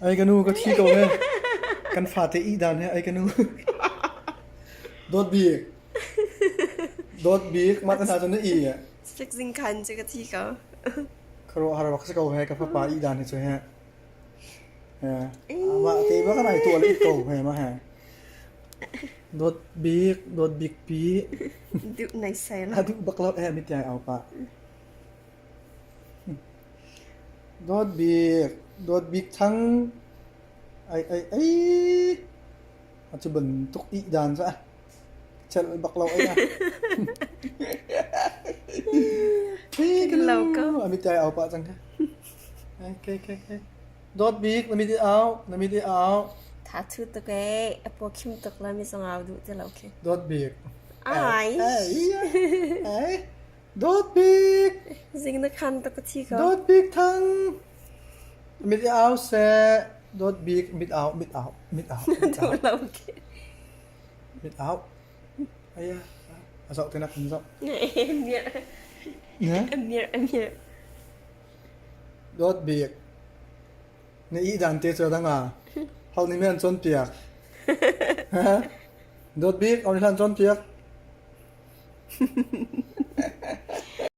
Ai ka nu ka thi ko he. Kan fate ih dan he ai ka nu. Dawt bik. Dawt bik mah ka hna cu na i. Sik zing khan cu ka thi ko. Khuaruah har bak si ko he ka fapa ih dan hi cu he. Mah te ba kan ai tuah le ko he ma he. Dawt bik, dawt bik pi. Duh nei sai lo. A duh bak lo he mit tiang au pa. Dawt bik, dawt bik thang. Ai ai ai. A cu bantuk ih dan cu a celh bak lo ai. Lo ko. A mit ai au pah cang kha. Okay, okay, okay. Dawt bik na mit i au, na mit i au. Tha thu tuk ee, a paw khim tuk la mi zong au duh ti lo khi. Dawt bik. Ai. Ai. Ai. Dawt bik. Zing na khan tuk thi ko. Dawt bik thang. Mit i au seh. Dawt bik mit au, mit au, mit au. Duh lo khi. Mit au. Aya. A zoh te na kan zoh. Amir. Amir, Amir. Dawt bik. Na ih dan te cu dang ah. Ho nih men cawnpiak? Dawt bik, ho nih hlan cawnpiak?